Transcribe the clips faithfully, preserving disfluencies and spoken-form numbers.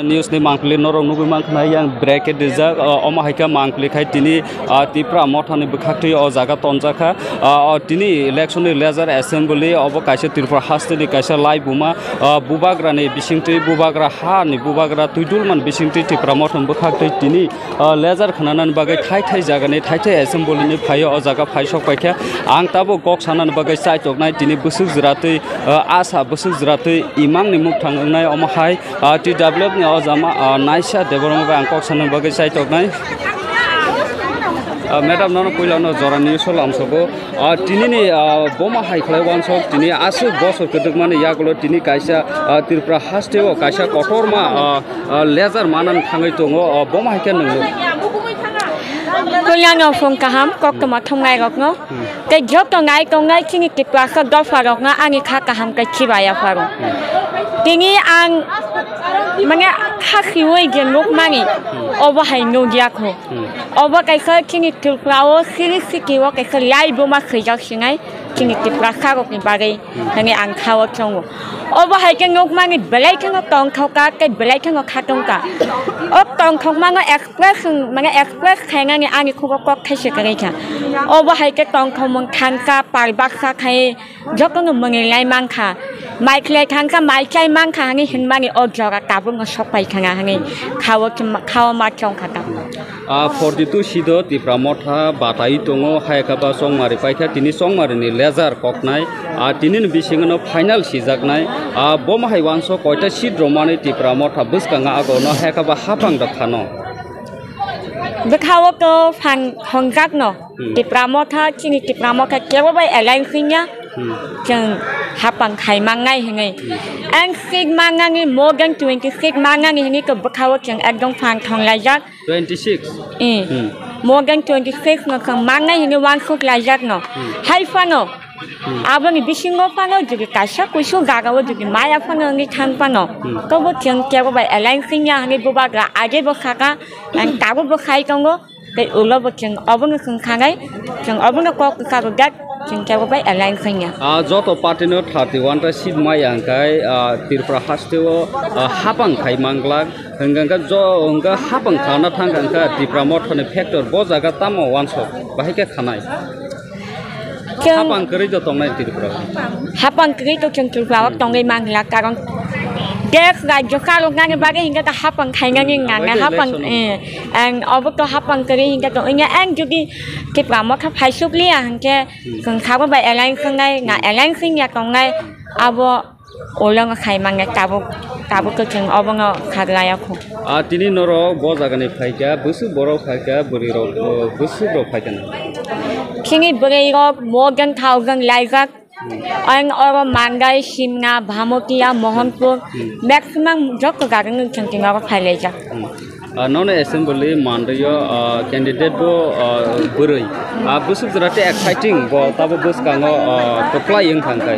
News ni mangpili norok nugui mankha yang bracket rijak, o, omo hai khe mangpili khai tini, a, Tipra Motha ni bwkhaktwi o jaga tonjakha. A, o, tini election ni laser assembly obo kaisa Tripura haste ni kaisa laibuma, a, bubagra ni bisingtwi bubagra ha ni bubagra twidulman bisingtwi Tipra Motha ni bwkhaktwi tini, a, laser khnanani bagwi thai thai jaga ni thai thai assembly ni phaio o jaga phai sok paikha. Ang tabuk kok sanani bagwi chaitok nai tini bwswk jwratwi, a, asa bwswk jwratwi imang ni mukthang wngnai omo hai. Ah, T W F ni o jama, ah, Naisha Debbarma bai ang kok sanani bagwi chaitok nai. Ah, madam, nono puila no jora ni solam sobo. Ah, tini ni, ah, boma hai khlai wansok, tini aswk bosor kwdwkmani yagulo tini kaisa, ah, Tripura haste o kaisa kotorma, ah, ah, laser manan thangwi tongo. Ah, boma hai khe nwngo. Puila no phung kaham, koktwma thumnai rokno. Hmm. Tei joto nai tongnai chini Tiprasa dopharokno ani kha kaham khe chibai yapharo. Hmm. Tini ang, mane, kha khiui je nukmani, hmm, obo hai nukya kho. Hmm. Obo kaisa chini Tripura o siri city o kaisa laibuma swijak sinai chini Tiprasa rokni bagwi, hmm, hwnwi ang kha o chongo. Obo hai khe nukmani belai kheno tongthok kha tei belai kheno kha tongkha. O tongthokmano express, mane, express khainani ani khugo kok thaisa kwrwi kha. Obo hai khe tongthokmung thangkha, pal baksa khai jotono mwnwi lai mankha. Mai khlai thangkha, mai chai mankha hwnwi hinmani o jora tabukno sok pai thangya hwnwi kha o, kha o ma chongkha ta. Ah, forty two seat o Tipra Motha batai tongo, hai khe ba chongmari paikha, tini chongmari ni laser koknai, ah, tini ni bisingo no final sijaknai, ah, boma hai wansok koita seat romani Tipra Motha bwskango ago no hai khe ba hapang rok khano. Bwkha o to phang hongjak no. Hmm. Tipra Motha, chini Tipra Motha kebo bai alliance wngya. Hmm. Chwng hapang khai mangnai hwnwi. Hmm. Ang seat mangnani more than twenty seat mangnani hwnwi to bwkha o chwng ekdom phang thong laijak. Twenty six? Eh. Hmm. More than twenty six no chwng mangnai hwnwi wansuk laijak no. Hmm. Hai phano. Hmm. Aboni bisingo phano jugi kaisa kuisu jaga o jugi maya phano wngwi thang phano. Hmm. Tobo chwng kebo bai alliance wngya hwnwi bubagra age bo saka, ang tabuk bo khai tongo. Tei ulo bo chwng obono chwng khanai, chwng obono kok kwcharo jak, chwng kebo bai alliance wngya. Ah, joto party no thirty one ta seat maya hwnkhe, ah, Tripura haste o, ah, hapang khai manglak. Hwnkhe jo-, hwnkhe hapang khana thang kha hwnkhe Tipra Motha ni factor bo jaga tamo wansok bahai khe khanai. Chwng hapang kwrwi do tongnai Tripura. Hapang kwrwi to chwng Tripura o tongwi mangla, karon desh rajyo karoknani bagwi hwnkhe to hapang khainani wngna, hapang, eh, ang obo to hapang kwrwi hwnkhe to wngya, ang jodi Tipra Motha phaisukliya hwnkhe chwng sabo bai alliance wngnai, na alliance wngya tongnai, abo Ulo no khai mangya tabuk, tabuk to chwng obono khaglaya kho. Ah, tini norok bo jagani phaikha, bwswk borok phaikha, bwrwi rok, oh, bwswk rok phaikha na? Chini bwrwi rok more than thousand laijak. Ang oro Mandai, Simna, Bhamotia, Mohanpur, maximum joto jaga ni chwng tini oro phailaijak. Hmm. Ah, nono assembly manrio, ah, candidate bo, ah, bwrwi. Ah, bwswk jora tei exciting bo tabo bwskango, ah, kwplai wng thang khe.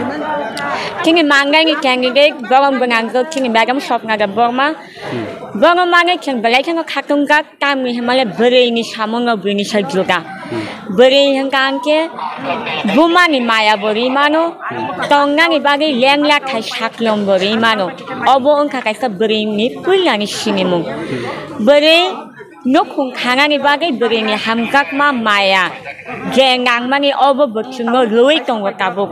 Chini mangnai ni candidate borok bwnang khe chini madam Swapna Debbarma. Hmm. Bono mane chwng belai kheno khatung jak tamni hwnmale bwrwi ni samung no bwrwi ni sai juda. Hmm. Bwrwi hwnkha hwnkhe buma ni maya bo ri mano, tongnani bagwi lengla thai saklom bo ri mano. Obo wngkha kaisa bwrwi ni puila ni sinimung. Bwrwi nukhung khanani bagwi bwrwi ni hamjakma maya je nangmani obo bo chwngno rwui tongo tabuk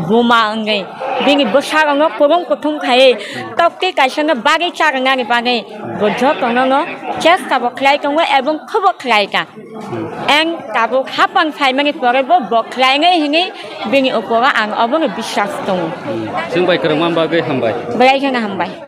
buma wngwi. Bini bwsarokno kwrwng kuthum khaiwi toktwi kaisano bagwi charwnani bagwi bo jotono no chesta bo khlai tongo ebong khubo khlai kha. Ang tabuk hapang phaimani pore bo, bo khlainai hinwi bini uporo ang obono biswas tongo. Chwng bai kwrwngma bagwi hambai. Belai kheno hambai.